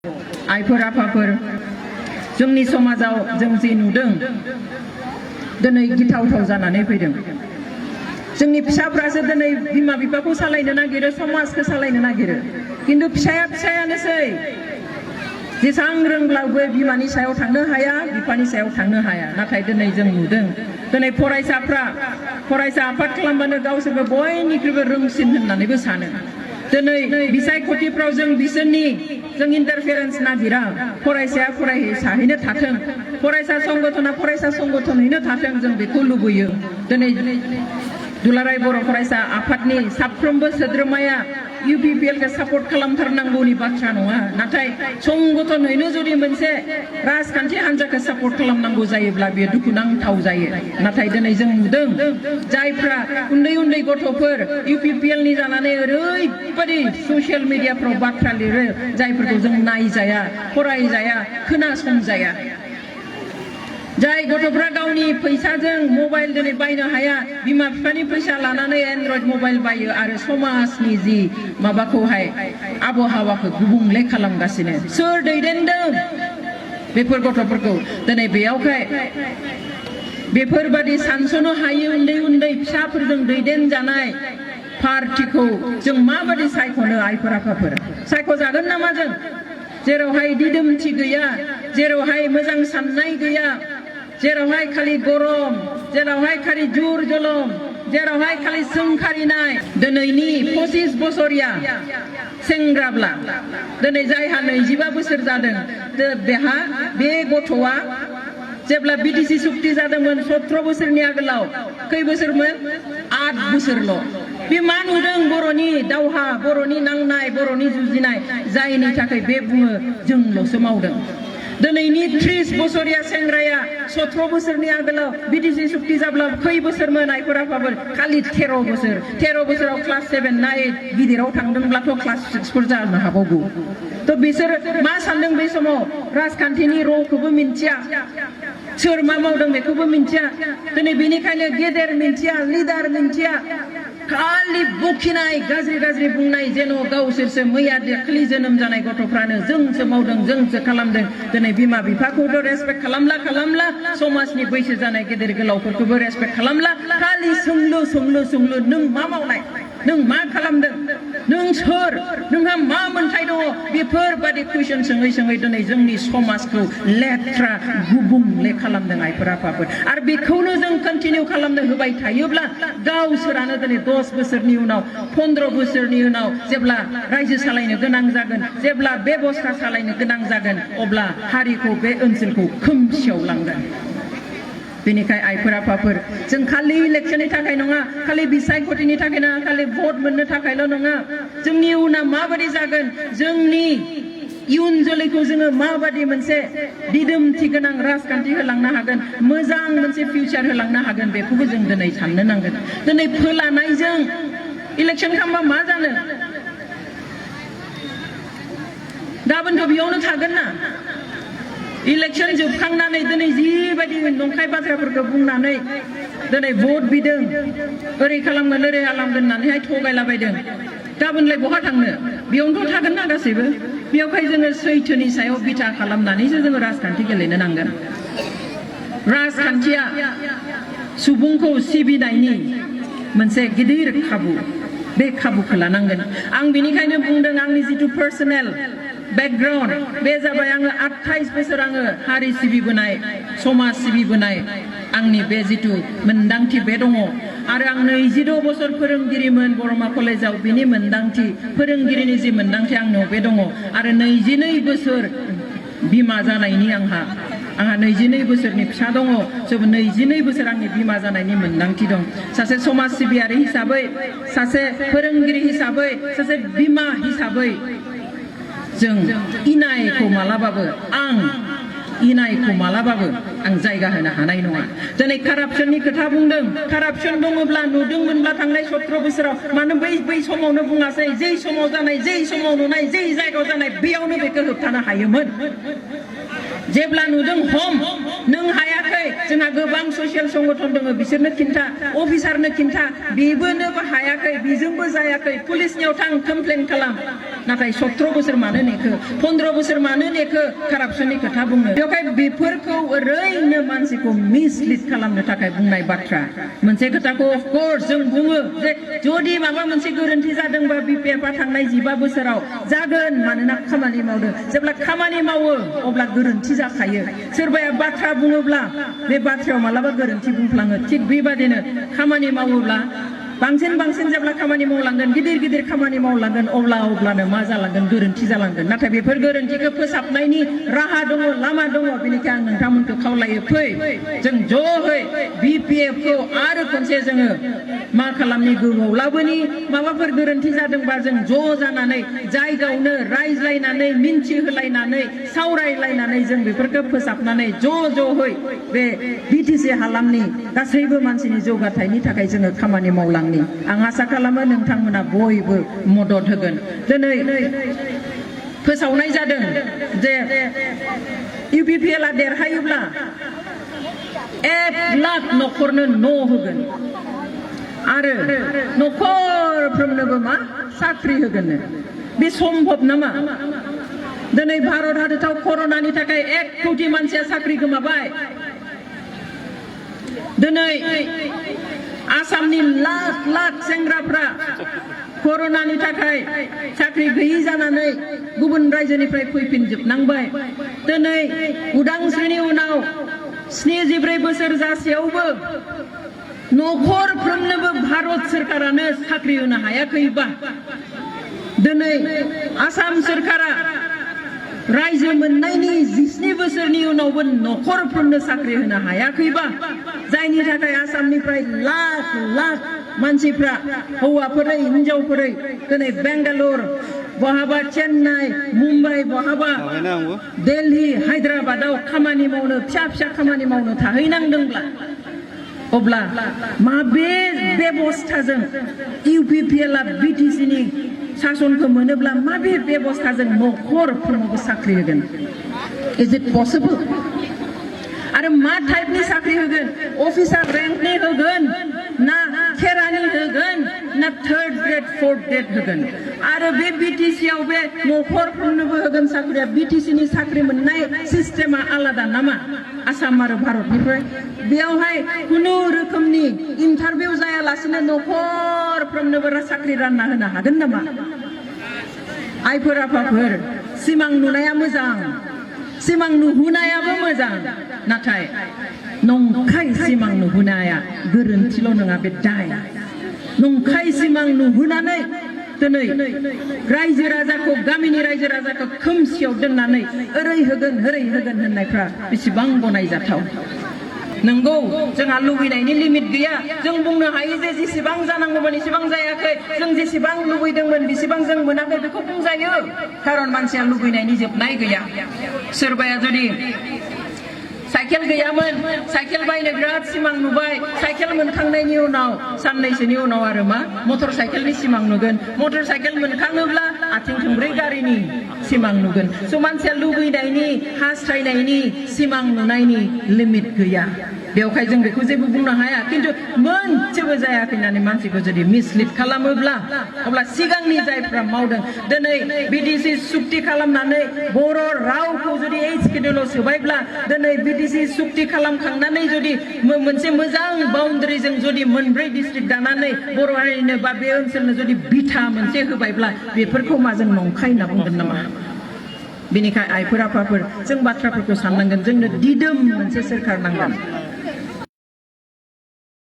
आइफोर आफाफोर जोंनि समाजाव जों जि नुदों दिनै गिथावथाव जानानै फैदों। जोंनि फिसाफ्रासो दिनै बिमा बिफाखौ सालायनो नागिरो, समाजखौ सालायनो नागिरो, किन्तु फिसायानोसै जेसां रोंब्लाबो बिमानि सायाव थांनो हाया, बिफानि सायाव थांनो हाया। नाथाय दिनै जों नुदों दिनै फरायसा आफाद खालामबानो गावसोरबो बयनिख्रुइबो रोंसिन होननानैबो सानो। दिनै बिसायख'थिफ्राव जों बिसोरनि इन्टारफेरेन्स नागिरा। फरायसाया फरायसाहैनो थाथों, फरायसा संगठनैनो थाथों, जों बेखौ लुबैयो। दिनै दुलाराय बर' फरायसा आफादनि साफ्रोमबो सोद्रोमाया UPPL खौ सापर्ट खालामथारनांगौनि बाथ्रा नङा, नाथाय संगठनैनो जुदि मोनसे राजखान्थि हान्जाखौ सापर्ट खालामनांगौ जायोब्ला बेयो दुखुनांथाव जायो। नाथाय दिनै जों नुदों जायफ्रा उन्दै गथ'फोर UPPL नि जानानै ओरैबायदि ससियेल मिडियाफ्राव बाथ्रा लिरो जायफोरखौ जों नायजाया, फरायजाया, खोनासंजाया। जाय गथ'फ्रा गावनि फैसाजों मबाइल दिनै बायनो हाया, बिमा बिफानि फैसा लानानै एन्ड्रइड मबाइल बायो आरो समाजनि जि माबाखौहाय आबहावाखौ गुबुंले खालामगासिनो। सोर दैदेनदों बेफोर गथ'फोरखौ? दिनै बेयावहाय बेफोरबादि सानस'नो हायै उन्दै फिसाफोरजों दैदेनजानाय पार्टिखौ जों माबादि सायख'नो? आइफोर आफाफोर सायख'जागोन नामा जों? जेरावहाय दिदोमथि गैया, जेरावहाय मोजां साननाय गैया, जेरावहाय खालि गरम, जेरावहाय खालि जुर जलम, जेरावहाय खालि सोंखारिनाय। दिनैनि 25 बोसोरिया सेंग्राब्ला दिनै जायहा 25 बोसोर जादों, बे गथ'आ जेब्ला BTC सुक्ति जादोंमोन 17 बोसोरनि आगोलाव, खै बोसोरमोन? 8 बोसोरल'। बे मा नुदों? बर'नि दावहा, बर'नि नांनाय, बर'नि जुजिनाय, जायनि थाखाय बे बुङो जोंल'सो मावदों। दिनैनि 30 बोसोरिया सेंग्राया 17 बोसोरनि आगोलाव BTC सुक्ति जाब्ला खै बोसोरमोन? आइफोर आफाफोर खालि 13 बोसोर। 13 बोसोराव क्लास 7 ना 8 गिदिराव थांदोंब्लाथ' क्लास 6फोर जानो हागौ। थ' बिसोर मा सानदों बे समाव? राजखान्थिनि र'खौबो मिन्थिया, सोर मा मावदों बेखौबो मिन्थिया। दिनै बेनिखायनो गेदेर मिन्थिया, लिडार मिन्थिया, खालि बखिनाय, गाज्रि बुंनाय, जेन' गावसोरसो मैया दाखालि जोनोम जानाय गथ'फ्रानो जोंसो मावदों, जोंसो खालामदों। दिनै बिमा बिफाखौथ' रेसपेक्ट खालामला, समाजनि बैसो जानाय गेदेर गोलावफोरखौबो रेसपेक्ट खालामला। खालि सोंलु नों मा मावनाय? नों मा खालामदों? नों सोर? नोंहा मा मोन्थाय दङ? बेफोरबादि कुइसन सोङै दिनै जोंनि समाजखौ लेथ्रा गुबुंले खालामदों आइफोर आफाफोर। आरो बेखौनो जों कन्टिनिउ खालामनो होबाय थायोब्ला गावसोरानो दिनै 10 बोसोरनि उनाव, 15 बोसोरनि उनाव जेब्ला रायजो सालायनो गोनां जागोन, जेब्ला बेबस्था सालायनो गोनां जागोन, अब्ला हारिखौ, बे ओनसोलखौ खोमसियाव लांगोन। बेनिखाय आइफोर आफाफोर जों खालि इलेक्शननि थाखाय नङा, खालि बिसायख'थिनि थाखाय नङा, खालि भट मोननो थाखायल' नङा, जोंनि इयुना माबादि जागोन, जोंनि इयुन जोलैखौ जोङो माबादि मोनसे दिदोमथि गोनां राजखान्थि होलांनो हागोन, मोजां मोनसे फिउचार होलांनो हागोन, बेखौबो जों दिनै साननो नांगोन। दिनै फोलानायजों इलेक्शन खालामबा मा जानो? गाबोनथ' बेयावनो थागोन ना। इलेक्शन जोबखांनानै दिनै जिबायदि नंखाय बाथ्राफोरखौ बुंनानै दिनै भट बिदों, ओरै खालामगोन होननानैहाय थगायलाबायदों, गाबोनलाय बहा थांनो? बेयावनोथ' थागोन ना गासैबो। बेयावहाय जोङो सैथोनि सायाव बिथा खालामनानैसो जोङो राजखान्थि गेलेनो नांगोन। राजखान्थिया सुबुंखौ सिबिनायनि मोनसे गिदिर खाबु, बे खाबुखौ लानांगोन। आं बेनिखायनो बुंदों आंनि जिथु पार्सनेल बेकग्राउन्ड, बे जाबाय आङो 28 बोसोर आङो हारि सिबिबोनाय, समाज सिबिबोनाय, आंनि बे जिथु मोन्दांथि बे दङ। आरो आं 26 बोसोर फोरोंगिरिमोन बरमा कलेजाव, बिनि मोन्दांथि, फोरोंगिरिनि जि मोन्दांथि आंनाव बे दङ। आरो 22 बोसोर बिमा जानायनि आंहा 22 बोसोरनि फिसा दङ। 22 बोसोर आंनि बिमा जानायनि मोन्दांथि दं। सासे समाज सिबियारि हिसाबै, सासे फोरोंगिरि हिसाबै, सासे बिमा हिसाबै जों इनायखौ मालाबाबो आं जायगा होनो हानाय नङा। दिनै कारापसननि खोथा बुंदों, कारापसन दङब्ला नुदोंमोनब्ला थांनाय 17 बोसोराव मानो बै समावनो बुङासै? जै समाव जानाय, जै समाव नुनाय, जै जायगायाव जानाय, बेयावनो बेखौ होबथानो हायोमोन। जेब्ला नुदों नों हायाखै जोंहा गोबां ससियेल संगठन दङ बिसोरनो खिन्था अफिसारनो खिन्था बेबोनोबो हायाखै बेजोंबो जायाखै पुलिसनियाव थां कमप्लेन खालाम नाथाय 17 बोसोर मानो नेखो 15 बोसोर मानो नेखो कारापसननि खोथा बुंनो बेवहाय बेफोरखौ ओरैनो मानसिखौ मिसलिड खालामनो थाखाय बुंनाय बाथ्रा मोनसे खोथाखौ अफकोर्स जों बुङो जे जुदि माबा मोनसे गोरोन्थि जादोंबा BPF आ थांनाय 15 बोसोराव जागोन मानोना खामानि मावदों जेब्ला खामानि मावो अब्ला गोरोन्थि जाखायो सोरबाया बाथ्रा बुङोब्ला बे बाथ्रायाव मालाबा गोरोन्थि बुंफ्लाङो थिग बेबादिनो खामानि मावोब्ला बांसिन जेब्ला खामानि मावलांगोन गिदिर खामानि मावलांगोन अब्लानो मा जालांगोन गोरोन्थि जालांगोन नाथाय बेफोर गोरोन्थिखौ फोसाबनायनि राहा दङ लामा दङ बेनिखायनो आं नोंथांमोनखौ खावलायो फै जों ज'है BPF खौ आरो खनसे जोङो मा खालामनि गोबाव लाबोनि माबाफोर गोरोन्थि जादोंबा जों ज' जानानै जायगायावनो रायज्लायनानै मिन्थिहोलायनानै सावरायलायनानै जों बेफोरखौ फोसाबनानै ज'है बे BTC हालामनि गासैबो मानसिनि जौगाथायनि थाखाय जोङो खामानि मावलाङो आं आसा खालामो नोंथांमोना बयबो मदद होगोन दिनै फोसावनाय जादों जे UPPL आ देरहायोब्ला 1 लाख न'खरनो न' होगोन आरो न'खरफ्रोमनोबो मा साख्रि होगोन बे सम्भब नामा दिनै भारत हादराव कर'नानि थाखाय 1 कोटि मानसिया साख्रि गोमाबाय दिनै आसामनि लाख सेंग्राफ्रा कर'नानि थाखाय साख्रि गैयि जानानै गुबुन रायजोनिफ्राय फैफिनजोबनांबाय दिनै उदांस्रिनि उनाव 74 बोसोर जासेयावबो न'खरफ्रोमनोबो भारत सरकारानो साख्रि होनो हायाखैबा दिनै आसाम सरकारा रायजो मोननायनि 17 बोसोरनि उनावबो न'खरफोरनो साख्रि होनो हायाखैबा जायनि थाखाय आसामनिफ्राय लाख मानसिफ्रा हौवाफोरै हिनजावफोरै दिनै बेंगालुरु बहाबा चेन्नाइ मुम्बाइ बहाबा दिल्ली हायद्राबादाव खामानि मावनो फिसा खामानि मावनो थाहैनांदोंब्ला अब्ला माबे बेबस्थाजों UPPL आ BTC नि शासनखौ मोनोब्ला माबे बेबस्थाजों न'खरफोरनोबो साख्रि होगोन इज इट पसिबल आरो मा टाइपनि साख्रि होगोन अफिसार रेंकनि होगोन ना खेरानि होगोन ना 3rd ग्रेड 4th ग्रेड होगोन आरो बे BTC आव बे न'खरफोरनोबो होगोन साख्रिया BTC नि साख्रि मोननाय सिस्टेमा आलादा नामा आसाम आरो भारतनिफ्राय बेयावहाय खुनु रोखोमनि इन्टारभिउ जायालासिनो न'खरफ्रोमनोबो साख्रि रानना होनो हागोन नामा आइफोर आफाफोर सिमां नुनाया मोजां सिमां नुहुनायाबो मोजां नाथाय नंखाय सिमां नुहुनाया गोरोन्थिल' नङा बे दाय नंखाय सिमां नुहुनानै दिनै रायजो राजाखौ गामिनि रायजो राजाखौ खोमसियाव दोननानै ओरै होगोन होननायफ्रा बेसेबां गनायजाथाव नंगौ जोंहा लुबैनायनि लिमिट गैया जों बुंनो हायो जे जेसेबां जानांगौमोन एसेबां जायाखै जों जेसेबां लुबैदोंमोन बेसेबां जों मोनाखै बेखौ बुंजायो खारन मानसिया लुबैनायनि जोबनाय गैया सोरबाया जुदि साइकेल गैयामोन साइकेल बायनो बिराद सिमां नुबाय साइकेल मोनखांनायनि उनाव साननैसोनि उनाव आरो मा मटर साइकेलनि सिमां नुगोन मटर साइकेल मोनखाङोब्ला आथिं थोंब्रै गारिनि सिमां नुगोन स' मानसिया लुबैनायनि हास्थायनायनि सिमां नुनायनि लिमिट गैया बेवहाय जों बेखौ जेबो बुंनो हाया खिन्थु मोनसेबो जायाखै होननानै मानसिखौ जुदि मिसलिड खालामोब्ला अब्ला सिगांनि जायफ्रा मावदों दिनै BTC सुक्ति खालामनानै बर' रावखौ जुदि 8 सिडिउलाव सोबायब्ला दिनै BTC सुक्ति खालामखांनानै जुदि मोनसे मोजां बाउन्डारिजों जुदि मोनब्रै डिस्ट्रिक्ट दानानै बर' हारिनो बा बे ओनसोलनो जुदि बिथा मोनसे होबायब्ला बेफोरखौ मा जों नंखाय होनना बुंगोन नामा बेनिखायनो आइफोर आफाफोर जों बाथ्राफोरखौ साननांगोन जोंनो दिदोम मोनसे सोरखार नांगोन